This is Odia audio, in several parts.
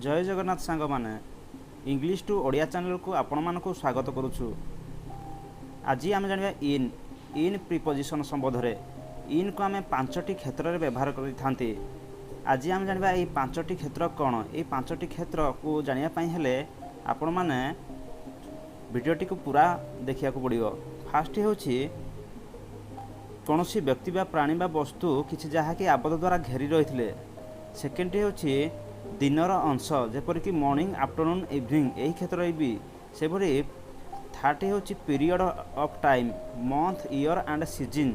ଜୟ ଜଗନ୍ନାଥ ସାଙ୍ଗମାନେ, ଇଂଲିଶ ଟୁ ଓଡ଼ିଆ ଚ୍ୟାନେଲକୁ ଆପଣମାନଙ୍କୁ ସ୍ୱାଗତ କରୁଛୁ। ଆଜି ଆମେ ଜାଣିବା ଇନ୍ ଇନ୍ ପ୍ରିପୋଜିସନ୍ ସମ୍ବନ୍ଧରେ। ଇନ୍କୁ ଆମେ ପାଞ୍ଚଟି କ୍ଷେତ୍ରରେ ବ୍ୟବହାର କରିଥାନ୍ତି। ଆଜି ଆମେ ଜାଣିବା ଏଇ ପାଞ୍ଚଟି କ୍ଷେତ୍ର କ'ଣ। ଏଇ ପାଞ୍ଚଟି କ୍ଷେତ୍ରକୁ ଜାଣିବା ପାଇଁ ହେଲେ ଆପଣମାନେ ଭିଡ଼ିଓଟିକୁ ପୁରା ଦେଖିବାକୁ ପଡ଼ିବ। ଫାଷ୍ଟ ହେଉଛି କୌଣସି ବ୍ୟକ୍ତି ବା ପ୍ରାଣୀ ବା ବସ୍ତୁ କିଛି ଯାହାକି ଆବଦ୍ଧ ଦ୍ୱାରା ଘେରି ରହିଥିଲେ। ସେକେଣ୍ଡଟି ହେଉଛି ଦିନର ଅଂଶ, ଯେପରିକି ମର୍ଣ୍ଣିଂ, ଆଫ୍ଟରନୁନ୍, ଇଭିନିଂ, ଏହି କ୍ଷେତ୍ରରେ ବି ସେଭଳି। ଥାର୍ଡ଼ଟି ହେଉଛି period of time, month, year and season.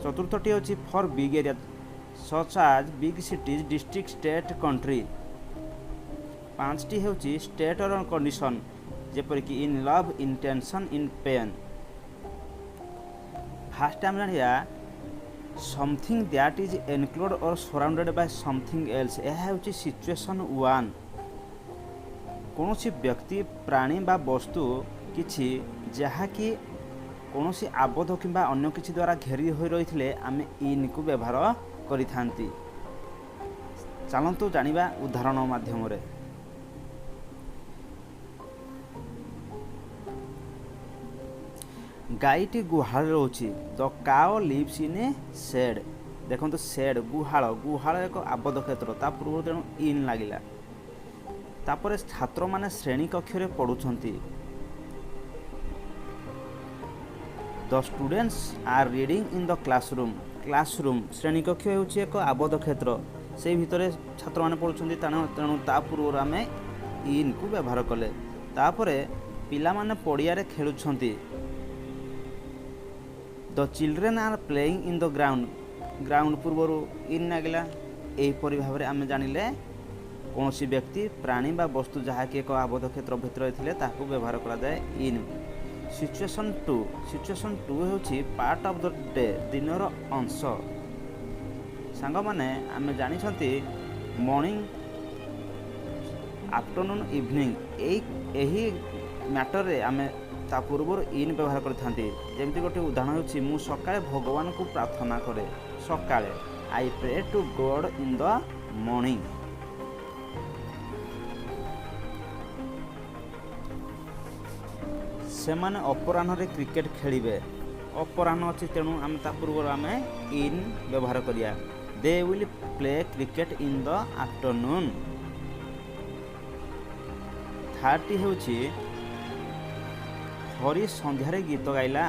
ଚତୁର୍ଥଟି ହେଉଛି for big area such as big cities, district, state, country. ପାଞ୍ଚଟି ହେଉଛି ଷ୍ଟେଟ୍ ଅର୍ କଣ୍ଡିସନ୍, ଯେପରିକି in love, in tension, in pain. First ଆମେ ଜାଣିବା something that is enclosed or surrounded by something else. ଏହା ହେଉଛି ସିଚୁଏସନ୍ ୱାନ୍। କୌଣସି ବ୍ୟକ୍ତି, ପ୍ରାଣୀ ବା ବସ୍ତୁ କିଛି ଯାହାକି କୌଣସି ଆବଦ୍ଧ କିମ୍ବା ଅନ୍ୟ କିଛି ଦ୍ୱାରା ଘେରି ହୋଇ ରହିଥିଲେ ଆମେ ଇନ୍କୁ ବ୍ୟବହାର କରିଥାନ୍ତି। ଚାଲନ୍ତୁ ଜାଣିବା ଉଦାହରଣ ମାଧ୍ୟମରେ। ଗାଈଟି ଗୁହାଳରେ ରହୁଛି। The cow lives in a shed. ଦେଖନ୍ତୁ, ସେଡ୍ ଗୁହାଳ, ଗୁହାଳ ଏକ ଆବଦ୍ଧ କ୍ଷେତ୍ର, ତା ପୂର୍ବରୁ ତେଣୁ ଇନ୍ ଲାଗିଲା। ତାପରେ ଛାତ୍ରମାନେ ଶ୍ରେଣୀ କକ୍ଷରେ ପଢ଼ୁଛନ୍ତି। The students are reading in the classroom. Classroom ଶ୍ରେଣୀ କକ୍ଷ ହେଉଛି ଏକ ଆବଦ୍ଧ କ୍ଷେତ୍ର, ସେଇ ଭିତରେ ଛାତ୍ରମାନେ ପଢ଼ୁଛନ୍ତି, ତେଣୁ ତା ପୂର୍ବରୁ ଆମେ ଇନ୍କୁ ବ୍ୟବହାର କଲେ। ତାପରେ ପିଲାମାନେ ପଡ଼ିଆରେ ଖେଳୁଛନ୍ତି। The children are playing in the ground. Ground ପୂର୍ବରୁ ଇନ୍ ଲାଗିଲା। ଏହିପରି ଭାବରେ ଆମେ ଜାଣିଲେ କୌଣସି ବ୍ୟକ୍ତି, ପ୍ରାଣୀ ବା ବସ୍ତୁ ଯାହାକି ଏକ ଆବଦ୍ଧ କ୍ଷେତ୍ର ଭିତରେ ଥିଲେ ତାହାକୁ ବ୍ୟବହାର କରାଯାଏ in. Situation two. Situation two ହେଉଛି ପାର୍ଟ ଅଫ୍ the day, ଦିନର ଅଂଶ। ସାଙ୍ଗମାନେ, ଆମେ ଜାଣିଛନ୍ତି ମର୍ଣ୍ଣିଂ, ଆଫ୍ଟରନୁନ୍, ଇଭିନିଂ, ଏହି ମ୍ୟାଟରରେ ଆମେ ତା ପୂର୍ବରୁ ଇନ୍ ବ୍ୟବହାର କରିଥାନ୍ତି। ଯେମିତି ଗୋଟିଏ ଉଦାହରଣ ହେଉଛି, ମୁଁ ସକାଳେ ଭଗବାନଙ୍କୁ ପ୍ରାର୍ଥନା କରେ। ସକାଳେ, I pray to God in the morning. ସେମାନେ ଅପରାହ୍ନରେ କ୍ରିକେଟ ଖେଳିବେ। ଅପରାହ୍ନ ଅଛି, ତେଣୁ ଆମେ ତା ପୂର୍ବରୁ ଆମେ ଇନ୍ ବ୍ୟବହାର କରିବା। They will play cricket in the afternoon. ଥାର୍ଡ଼ଟି ହେଉଛି ହରି ସନ୍ଧ୍ୟାରେ ଗୀତ ଗାଇଲା।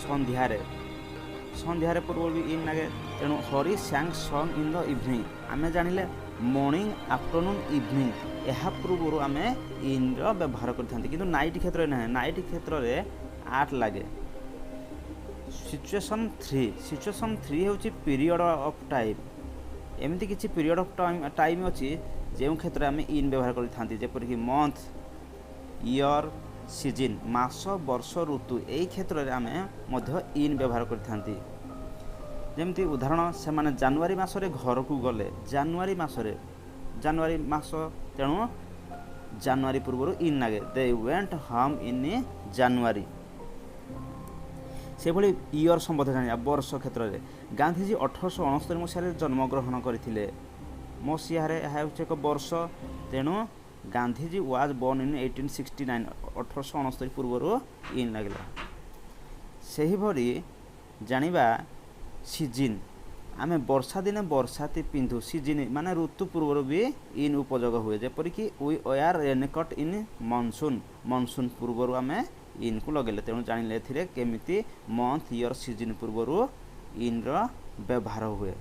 ସନ୍ଧ୍ୟାରେ, ସନ୍ଧ୍ୟାରେ ପୂର୍ବରୁ ବି ଇନ୍ ଲାଗେ, ତେଣୁ Hari sang song in the evening. ଆମେ ଜାଣିଲେ ମର୍ଣ୍ଣିଂ, ଆଫ୍ଟରନୁନ୍, ଇଭିନିଂ, ଏହା ପୂର୍ବରୁ ଆମେ ଇନ୍ର ବ୍ୟବହାର କରିଥାନ୍ତି, କିନ୍ତୁ ନାଇଟ୍ କ୍ଷେତ୍ରରେ ନାହିଁ। ନାଇଟ୍ କ୍ଷେତ୍ରରେ ଆଟ୍ ଲାଗେ। Situation three. Situation three ହେଉଛି ପିରିୟଡ଼ ଅଫ୍ ଟାଇମ୍। ଏମିତି କିଛି ପିରିୟଡ଼ ଅଫ୍ ଟାଇମ୍ ଅଛି ଯେଉଁ କ୍ଷେତ୍ରରେ ଆମେ ଇନ୍ ବ୍ୟବହାର କରିଥାନ୍ତି, ଯେପରିକି ମନ୍ଥ, ଇୟର୍, ସିଜିନ୍, ମାସ, ବର୍ଷ, ଋତୁ, ଏହି କ୍ଷେତ୍ରରେ ଆମେ ମଧ୍ୟ ଇନ୍ ବ୍ୟବହାର କରିଥାନ୍ତି। ଯେମିତି ଉଦାହରଣ, ସେମାନେ ଜାନୁଆରୀ ମାସରେ ଘରକୁ ଗଲେ। ଜାନୁଆରୀ ମାସରେ, ଜାନୁଆରୀ ମାସ, ତେଣୁ ଜାନୁଆରୀ ପୂର୍ବରୁ ଇନ୍ ଲାଗେ। They went home in January. ସେଭଳି ଇୟର୍ ସମ୍ବନ୍ଧ ଜାଣିବା, ବର୍ଷ କ୍ଷେତ୍ରରେ। ଗାନ୍ଧିଜୀ 1869 ମସିହାରେ ଜନ୍ମଗ୍ରହଣ କରିଥିଲେ। ମସିହାରେ, ଏହା ହେଉଛି ଏକ ବର୍ଷ, ତେଣୁ Gandhiji was born in 1869। 1869 ପୂର୍ବରୁ ଇନ୍ ଲାଗିଲା। ସେହିଭଳି ଜାଣିବା ସିଜିନ୍। ଆମେ ବର୍ଷା ଦିନେ ବର୍ଷାତି ପିନ୍ଧୁ। ସିଜିନ୍ ମାନେ ଋତୁ ପୂର୍ବରୁ ବି ଇନ୍ ଉପଯୋଗ ହୁଏ, ଯେପରିକି we wear raincoat in monsoon. Monsoon ପୂର୍ବରୁ ଆମେ ଇନ୍କୁ ଲଗେଇଲେ। ତେଣୁ ଜାଣିଲେ ଏଥିରେ କେମିତି ମନ୍ଥ, ଇୟର୍, ସିଜିନ୍ ପୂର୍ବରୁ ଇନ୍ର ବ୍ୟବହାର ହୁଏ।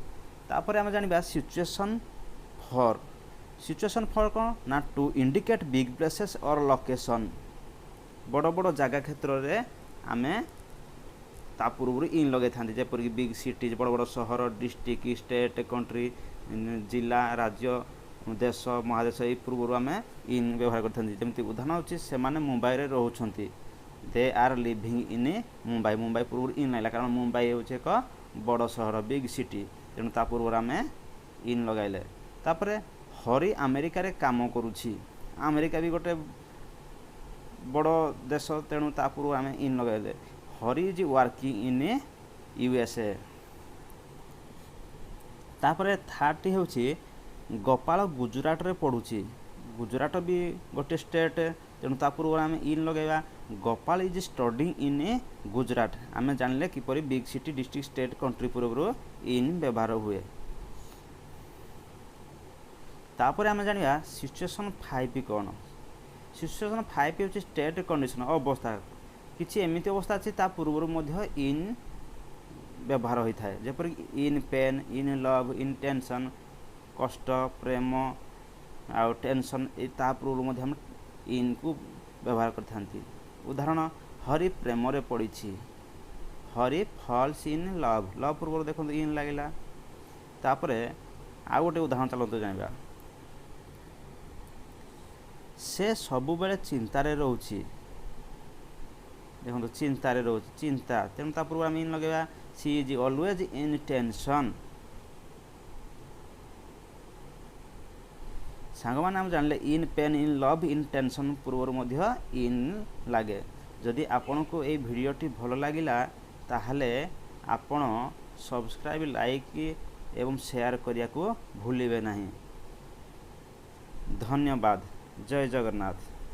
ତାପରେ ଆମେ ଜାଣିବା ସିଚୁଏସନ୍ ଫର୍। ସିଚୁଏସନ୍ ଫର୍ କ'ଣ ନା to indicate big places or location. ବଡ଼ ବଡ଼ ଜାଗା କ୍ଷେତ୍ରରେ ଆମେ ତା ପୂର୍ବରୁ ଇନ୍ ଲଗାଇଥାନ୍ତି, ଯେପରିକି ବିଗ୍ ସିଟିଜ୍, ବଡ଼ ବଡ଼ ସହର, ଡିଷ୍ଟ୍ରିକ୍ଟ, ଷ୍ଟେଟ୍, କଣ୍ଟ୍ରି, ଜିଲ୍ଲା, ରାଜ୍ୟ, ଦେଶ, ମହାଦେଶ, ଏଇ ପୂର୍ବରୁ ଆମେ ଇନ୍ ବ୍ୟବହାର କରିଥାନ୍ତି। ଯେମିତି ଉଦାହରଣ ହେଉଛି, ସେମାନେ ମୁମ୍ବାଇରେ ରହୁଛନ୍ତି। They are living in Mumbai. Mumbai ପୂର୍ବରୁ ଇନ୍ ଲାଗିଲା, କାରଣ ମୁମ୍ବାଇ ହେଉଛି ଏକ ବଡ଼ ସହର, ବିଗ୍ ସିଟି, ତେଣୁ ତା ପୂର୍ବରୁ ଆମେ ଇନ୍ ଲଗାଇଲେ। ତାପରେ ହରି ଆମେରିକାରେ କାମ କରୁଛି। ଆମେରିକା ବି ଗୋଟେ ବଡ଼ ଦେଶ, ତେଣୁ ତା ପୂର୍ବରୁ ଆମେ ଇନ୍ ଲଗାଇଲେ। Hari is working in USA. ତାପରେ ଥାର୍ଡ଼ଟି ହେଉଛି ଗୋପାଳ ଗୁଜୁରାଟରେ ପଢ଼ୁଛି। ଗୁଜୁରାଟ ବି ଗୋଟେ ଷ୍ଟେଟ୍, ତେଣୁ ତା ପୂର୍ବରୁ ଆମେ ଇନ୍ ଲଗାଇବା। Gopal is studying in Gujarat. ଆମେ ଜାଣିଲେ କିପରି big city, district, state, country ପୂର୍ବରୁ ଇନ୍ ବ୍ୟବହାର ହୁଏ। ତାପରେ ଆମେ ଜାଣିବା ସିଚୁଏସନ୍ 5 କ'ଣ। ସିଚୁଏସନ୍ 5 ହେଉଛି ଷ୍ଟେଟ୍ କଣ୍ଡିସନ୍, ଅବସ୍ଥା। କିଛି ଏମିତି ଅବସ୍ଥା ଅଛି, ତା ପୂର୍ବରୁ ମଧ୍ୟ ଇନ୍ ବ୍ୟବହାର ହୋଇଥାଏ, ଯେପରିକି in pain, in love, in tension. କଷ୍ଟ, ପ୍ରେମ ଆଉ ଟେନସନ୍, ଏ ତା ପୂର୍ବରୁ ମଧ୍ୟ ଆମେ ଇନ୍କୁ ବ୍ୟବହାର କରିଥାନ୍ତି। ଉଦାହରଣ, ହରି ପ୍ରେମରେ ପଡ଼ିଛି। Hari falls in love. Love ପୂର୍ବରୁ ଦେଖନ୍ତୁ ଇନ୍ ଲାଗିଲା। ତାପରେ ଆଉ ଗୋଟେ ଉଦାହରଣ ଚାଲନ୍ତୁ ଜାଣିବା। ସେ ସବୁବେଳେ ଚିନ୍ତାରେ ରହୁଛି। ଦେଖନ୍ତୁ, ଚିନ୍ତାରେ ରହୁଛି, ଚିନ୍ତା, ତେଣୁ ତା ପୂର୍ବରୁ ଆମେ ଇନ୍ ଲଗାଇବା। She is always in tension. ସାଙ୍ଗମାନେ, ଆମେ ଜାଣିଲେ in pain, in love, in tension ପୂର୍ବରୁ ମଧ୍ୟ ଇନ୍ ଲାଗେ। ଯଦି ଆପଣଙ୍କୁ ଏଇ ଭିଡ଼ିଓଟି ଭଲ ଲାଗିଲା, ତାହେଲେ ଆପଣ ସବସ୍କ୍ରାଇବ୍, ଲାଇକ୍ ଏବଂ ସେୟାର କରିବାକୁ ଭୁଲିବେ ନାହିଁ। ଧନ୍ୟବାଦ। ଜୟ ଜଗନ୍ନାଥ।